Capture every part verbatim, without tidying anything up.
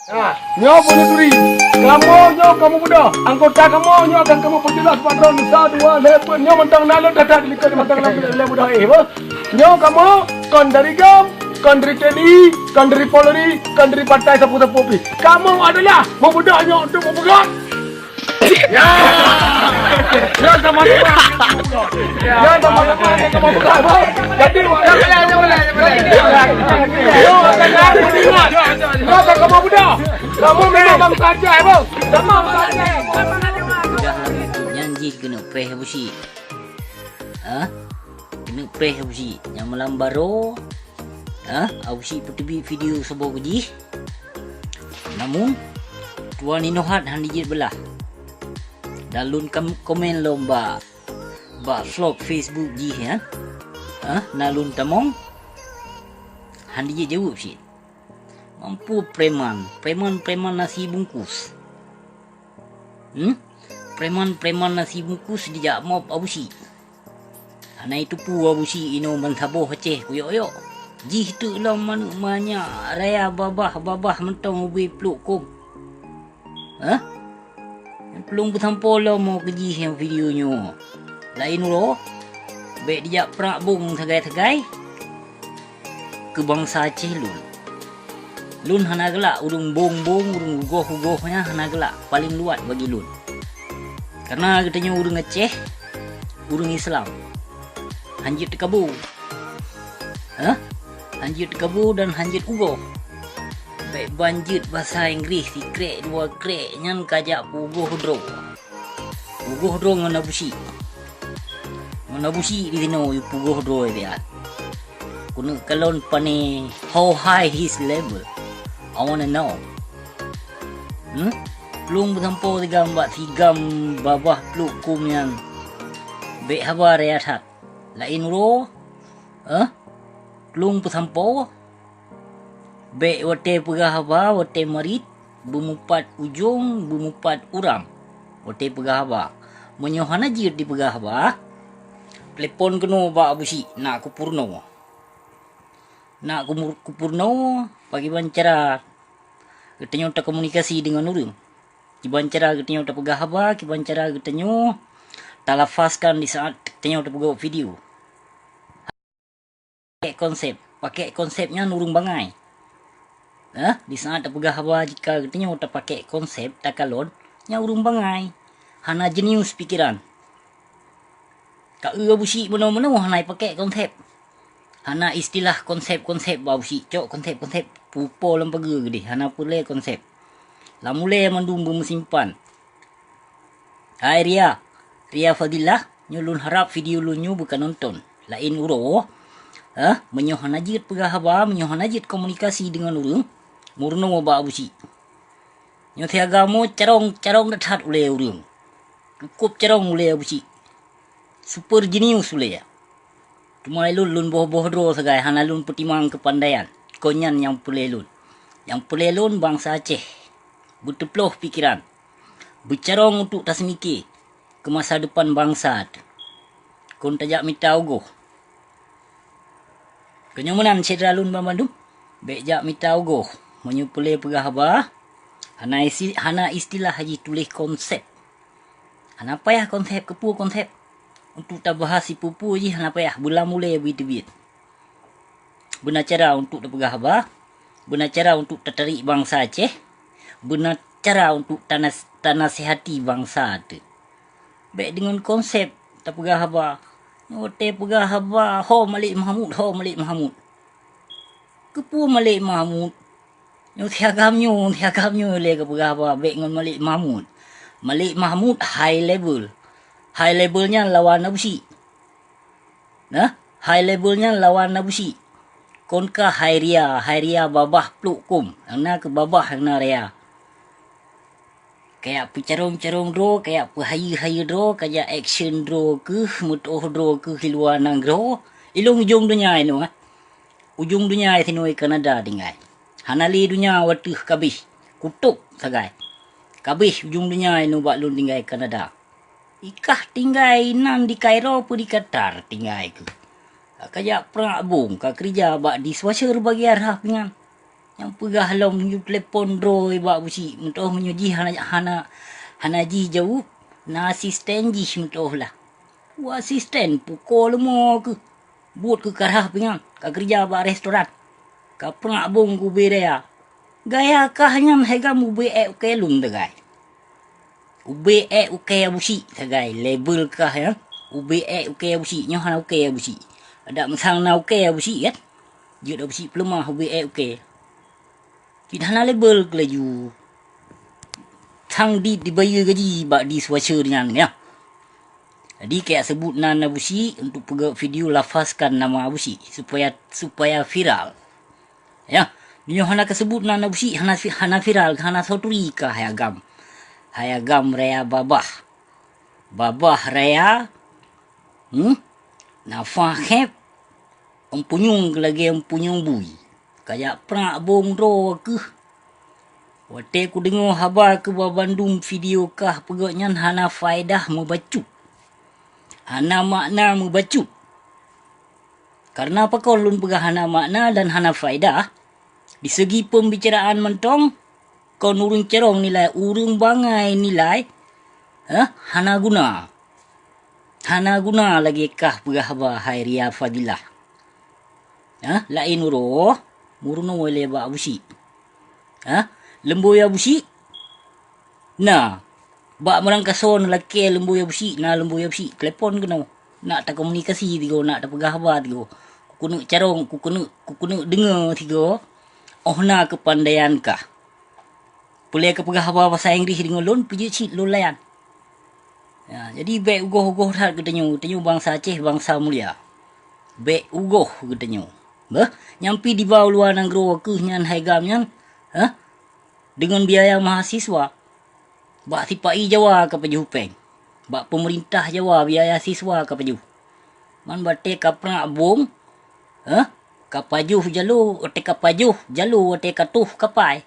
Ha, nyoe Peuneuturi. Kamoe nyoe kamoe beudôh. Anggota kamoe nyoe akan kamoe peujeulaih bak droeneuh sa dua lhèe peuet. Nyoe mantong na lôn that-that di likot mantong lam lhèe beudôh, eh, beuh. Nyoe kamoe kon dari GAM, kon dari TNI, kon dari Polri, kon dari partai sapeue-sapeue pih. Kamoe adalah meubeudôh nyoe untuk meupeugah. Ya! Ya, sama-sama. Ya, sama-sama. Jadi, ya, boleh, ya, boleh, ya, boleh. Yo, akan aku ingat. Yo, akan kamu muda. Kamu memang bangsa Aceh, bro. Kamu bangsa Aceh. Nyan jih keuneuk preh Abusyik. Ha? Keuneuk preh Abusyik. Nyang meulam baroe, ha? Abusyik peuteubiet video saboh keu jih. Namun, tuan inoe hat hana jeuet beulah. Dan lôn kam-, komen lom bak, bak vlog Facebook jih nyan. Ha? Na lôn tamong. Hana jeuet jaweueb cit. Mampu preman, preman-preman nasi bungkus. Hmm? Preman-preman nasi bungkus dijak mop Abusyik. Hana jiteupeue Abusyik inoe bansaboh Aceh kuyok-yok. Jih teuk lom manök manyak raya babah-babah mantong ubé pluek kôm. Hah? Nyang peulông peusampoe lom keu jih nyang video nyoe. Laén uroe, bèk dijak prabong sagai-sagai keu bansa Aceh lôn. Lôn hana galak ureueng bong-bong, ureueng ugoh-ugoh nyan hana galak, paleng luwat bagi lôn. Karena geutanyoe ureueng Aceh, ureueng Islam, hanjeuet teukabu. Hah? Hanjeuet teukabu dan hanjeuet ugoh. Bèk ban jeuet basa Inggréh sikrek dua krek nyan ka jak peugoh droe. Peugoh droe ngon Abusyik. Ngon Abusyik di sinoe peugoh droe biat. Keuneuk kalon pane how high his level. I wanna know. Hmm? Plueng peusampoe si GAM bak si GAM babah pluek kôm nyan. Bèk haba raya that. Laén uroe, eh? Plueng peusampoe. Bèk watèe peugah haba, watèe marit, beumupat ujong, beumupat uram. Watèe peugah haba. Meunyoe hana jeuet dipeugah haba, telepon keunoe bak Abusyik, nak kupeurunoe. Nak kumur-, kupeurunoe, pakriban cara geutanyoe takomunikasi deungon ureueng. Kiban cara geutanyoe tapeugah haba, kiban cara geutanyoe talafazkan di saat geutanyoe tapeugot video. Pakèk konsep. Pakèk konsep nyan ureueng bangai. Hah? Di saat tapeugah haba jika geutanyoe tapakèk konsep takalon, nyan ureueng bangai. Hana jenius pikeran. Ka eu Abusyik meunoe-meunoe hana jipakèk konsep. Hana istilah konsep-konsep bak Abusyik. Cok konsep-konsep pupo lam pageue geudeh. Hana peureulèe konsep. Lam ulèe mandum beumeusimpan. Hai Ria, Ria Fadilah, nyoe lôn harab video lôn nyoe beuka nonton. Laén uroe, eh, meunyoe hana jeuet peugah haba, meunyoe hana jeuet komunikasi deungon ureueng, meurunoe bak Abusyik. Nyoe siaga mo carông, carông that-that ulèe ureueng. Cukôp carông ulèe Abusyik. Super genius ulèe. Teuma lôn, lôn boh-boh droe sagai hana lôn peutimang keupandaian. Kon nyan nyang peureulèe lôn. Nyang peureulèe lôn bansa Aceh. Beuteuploh pikeran. Beucarông untuk taseumiké keu masa depan bansa teuh. Kon tajak mita ugoh. Keu nyoe meunan syedara lôn banmandum, bèk jak mita ugoh. Meunyoe peureulèe peugah haba, hana isi-, hana istilah jituléh konsep. Hana payah konsep, keupeue konsep? Untuk tabahas sipeue-peue jih hana payah, beulam ulèe beuteubiet. Beuna cara untuk tapeugah haba, beuna cara untuk tatarék bansa Aceh, beuna cara untuk tanas-, tanasihati bansa teuh. Bèk deungon konsep tapeugah haba. Nyoe watèe peugah haba, "Ho Malik Mahmud, ho Malik Mahmud." Keupeue Malik Mahmud? Nyoe si agam nyoe, si agam nyoe lé geupeugah haba bèk ngon Malik Mahmud. Malik Mahmud high level. High level nyan lawan Abusyik. Nah, high level nyan lawan Abusyik. Kon ka hai ria, hai ria babah pluek kôm. Nyang na keuh babah, nyang na ria. Kajak peucarông-carông droe, kajak peuhayeue-hayeue droe, kajak action droe keuh, meutuoh droe keuh di luwa nanggroe. Ilong ujong donya inoe, eh. Ujong donya sinoe Kanada tinggai. Hana lé donya watèe kabéh. Kutôb sagai. Kabéh ujong donya inoe bak lôn tinggai Kanada. Ikah tinggai nan di Kairo peu di Qatar tinggai keuh. Ka jak prabong, ka keurija bak dishwasher bagian rhah pingan. Nyang peugah lom yue telepon droe bak Abusyik, meutoh meunyoe jih hana, hana, hana jih jaweueb, na asisten jih meutoh lah. Wah, asisten, pukoe leumo keuh. Buet keuh karhah pingan, ka keureuja bak restoran. Ka prak bong keu ubé raya. Gaya kah nyan hai GAM ubé ék ukée lôn teugai. Ubé ék ukée Abusyik sagai, label kah nyan. Ubé ék ukée Abusyik, nyoe hana ukée Abusyik. Adak meusang na ukée Abusyik kan? Jeuet Abusyik peuleumah ubé ék ukée. Cit hana label keu laju. Sang di, dibayeue gaji bak dishwasher nyan, ya. Jadi, kajak seubut nan Abusyik untuk peugét video lafazkan nama Abusyik supaya, supaya viral. Ya, meunyoe hana kaseubut nan Abusyik, hana vi-, hana viral, hana soe turi kah hai GAM. Hai GAM raya babah. Babah raya, hmm? Nafa khép, empunyueng lagée empunyueng bui. Kajak prak bong droe keuh. Watée kudeungoe haba keu babandum video kah peugét nyan hana faedah meubacut. Hana makna meubacut. Kareuna pakon lôn peugah hana makna dan hana faedah? Di segi pembicaraan mantong, kon ureuëng carông nilai, ureuëng bangai nilai, eh, hana guna. Hana guna lagée kah peugah haba hai Ria Fadilah. Hah, laén uroe, meurunoe lé bak Abusyik. Hah, leumboi Abusyik? Na, bak meurangkasoe lakée leumboi Abusyik, na leumboi Abusyik, telepon keunoe. Nak takomunikasi tigoe, nak tapeugah haba tigoe. Kukeuneuk carông, kukeuneuk, kukeuneuk deungoe tigoe, óh na keupandaian kah. Peulée kapeugah haba basa Inggréh deungon lôn, peujeuet cit lôn layan. Ya, jadi bék ugoh-ugoh that geutanyoe, tanyoe bansa Aceh, bansa mulia. Bék ugoh geutanyoe. Beuh, nyang pi diba u luwa nanggroe keuh nyan hai GAM nyan, hah? Deungon biaya mahasiswa. Bak sipa-i Jawa kapajoh péng. Bak peumeurintah Jawa biaya siswa kapajoh. Man watée kaprak bong, hah? Kapajoh jalo, watée kapajoh jalo, watée katoh kapai.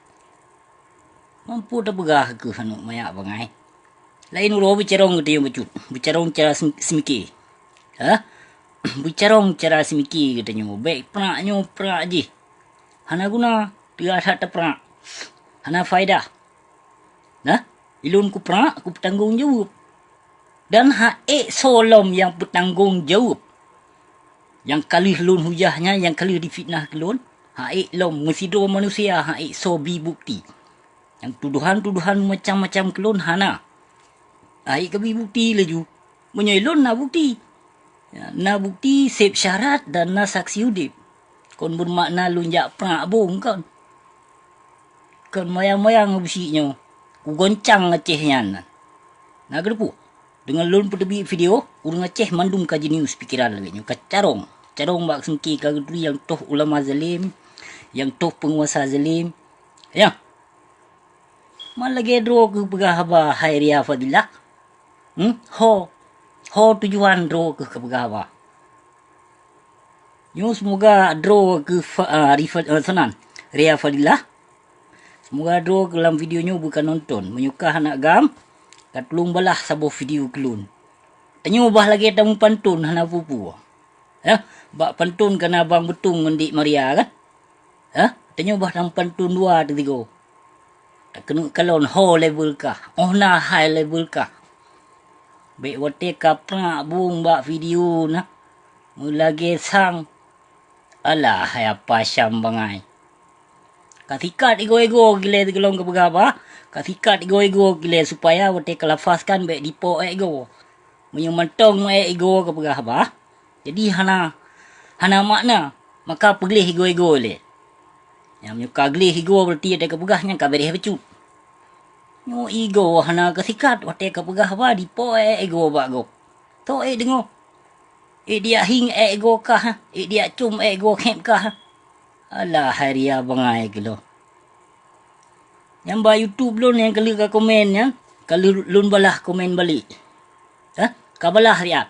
Mampu tapeugah keuh aneuk manyak bangai. Laén uroe beucarông geutanyoe bacut, beucarông cara sem-, seumike. Hah? Beucarông cara seumike geutanyoe, bék prak nyoe prak jih. Hana guna, teuga that taprak. Hana faedah. Nah, ilôn kuprak, kupeutanggong jaweueb. Dan ha'ék soe lom nyang peutanggong jaweueb. Nyang ka lheueh lôn hujah nyan, nyang ka lheueh difitnah keu lôn, ha'ék lom meusidroe manusia ha'ék soe bi bukeuti. Nyang tudohan-tudohan macam-macam keu lôn hana. Ha'ék kabi bukeuti laju. Meunyoe lôn na bukeuti. Ya, na bukeuti seb syarat dan na saksi udeb. Kon beumakna lôn jak prak bong kon. Kon moyang-moyang Abusyik nyoe, kugoncang Aceh nyan. Na geuteupeue? Deungon lôn peuteubiet video, ureuëng Aceh mandum ka jinius pikeran lagée nyoe, ka carông. Carông bak seumike ka geuturi nyang toh ulama zalim, nyang toh peunguasa zalim. Ya. Man lagée droe keuh peugah haba hai Ria Fadilah. Hmm? Ho. Ho tujuan droe keuh kapeugah haba. Nyoe seumoga droe keu fa-, ah, Rifa-, ah, sanan, Ria Fadilah. Seumoga droe keu lam video nyoe beuka nonton. Meunyoe ka hana GAM, ka tulông balaih saboh video keu lôn. Tanyoe bah lagée tameupanton hana peue-peue. Hah? Bak panton ka na Bang Beutong ngon Dik Maria kan? Hah? Tanyoe bah tameupanton dua teusigoe. Takeuneuk kalon ho level kah, óh na hai level kah. Bék watée kaprak bong bak video na, meulagée sang. Alah, hai apa syam bangai. Kasikat igoe-igoe gilée sigohlom kapeugah haba, kasikat igoe-igoe gilée supaya watée kalafazkan bék dipo ék igoe. Meunyoe mantong meu ék igoe kapeugah haba, jadi hana, hana makna, maka peugleh igoe-igoe lé. Nyang meunyoe ka gleh igoe, berarti watée kapeugah nyan ka béréh bacut. Nyoe igoe hana kasikat, watée kapeugah haba dipo ék igoe bak gob. Toh ék deungoe. Ék diak hieng ék igoe kah, ék diak com ék igoe khép kah. Alah, hai Ria bangai keuh lôn. Nyang bak YouTube lôn nyang ka lheueh ka komen nyan, ka lheueh lôn balaih komen balek. Hah? Ka balaih siat.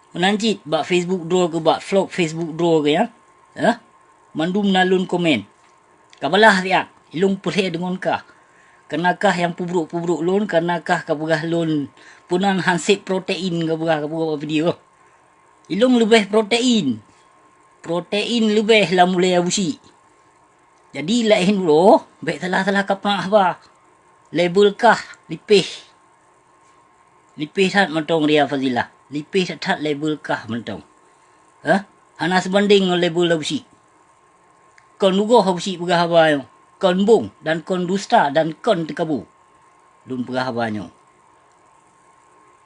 Meunan cit bak Facebook droe keuh, bak vlog Facebook droe keuh nyan. Hah? Mandum na lôn komen. Ka balaih siat, ilôn peureulée deungon kah. Kareuna kah nyang peubrok-peubrok lôn, kareuna kah kapeugah lôn peunan hanseb protein kapeugah, kapeugah bak video. Ilôn leubeh protein. Protein leubeh lam ulée Abusyik. Jadi laén uroe, bèk salah-salah kapeunak haba. Label kah lipéh. Lipéh that mantong Ria Fadilah. Lipéh that-that label kah mantong. Hah? Hana seubandéng ngon label Abusyik. Kon tugoh Abusyik peugah haba nyoe. Kon bông dan kon dusta dan kon teukabu. Lôn peugah haba nyoe.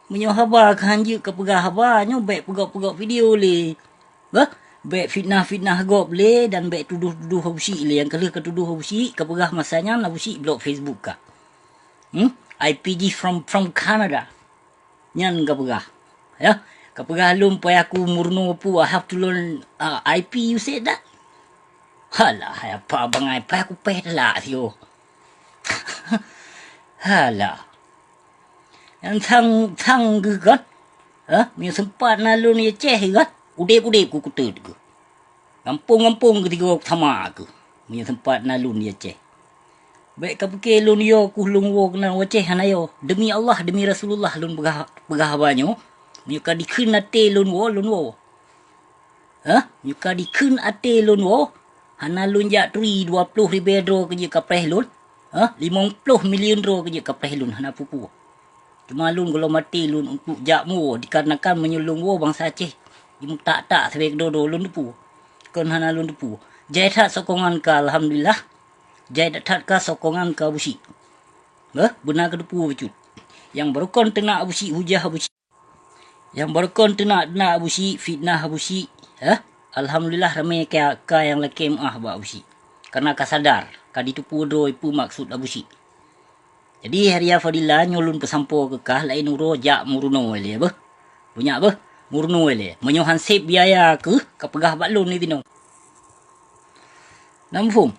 Meunyoe haba keuhan jeuet kapeugah haba nyoe, bèk peugok-peugok video lé. Bah, bèk fitnah-fitnah gob lé dan bèk tudoh-tudoh Abusyik lé. Nyang ka lheueh katudoh Abusyik, kapeugah masa nyan Abusyik blok Facebook kah. Hmm? I P G from, from Canada. Nyan kapeugah. Ya, kapeugah lôn paih aku meurunoe peue, I have to learn, uh, I P, you said that? Halah, hai apa bangai, paih aku paih teulak siôh. Halah. Nyang sang, sang geuh kan? Hah? Meunyoe seumpat na lôn di Aceh kan? Udép-udép ku kuteuet geuh. Gampông-gampông keu tigoe sama keuh, meunyoe seumpat na lôn di Aceh. Bèk kapike lôn yo kuh lôn woe keunan u Aceh, hana yo. Demi Allah, demi Rasulullah lôn peugah, peugah haba nyoe. Meunyoe ka dikheun até lôn woe, lôn woe. Hah? Meunyoe ka dikheun até lôn woe, hana lôn jak turi dua ploh ribèe droe keu jeuet kapreh lôn. Hah? Limong ploh milion droe keu jeuet kapreh lôn, hana peue-peue. Teuma lôn gohlom até lôn untuk jak muwoe, dikarenakan meunyoe lôn woe bansa Aceh jimeutak-tak sabé keudroe-droe lôn teupeu. Kon hana lôn teupeu. Jai that sokongan ka, alhamdulillah. Jai that-that ka sokongan keu Abusyik. Beuh, beuna keuteupeu bacut. Nyang barokon teunak Abusyik, hujah Abusyik. Nyang barokon teunak-teunak Abusyik, fitnah Abusyik. Hah? Alhamdulillah ramé ka, ka nyang lakée meu'ah bak Abusyik. Karena ka sadar, ka jiteupeu droe peue maksud Abusyik. Jadi, Haria Fadila, nyoe lôn peusampoe keu kah, laén uroe jak meurunoe lé beuh. Beunyak beuh, meurunoe lé. Meunyoe han sép biaya keuh, kapeugah bak lôn di sinoe. Na muphom?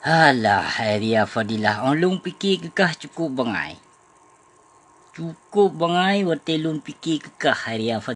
Halah, Haria Fadila, óh lôn pike keu kah cukôp bangai. Cukôp bangai watée lôn pike keu kah, Haria Fadila.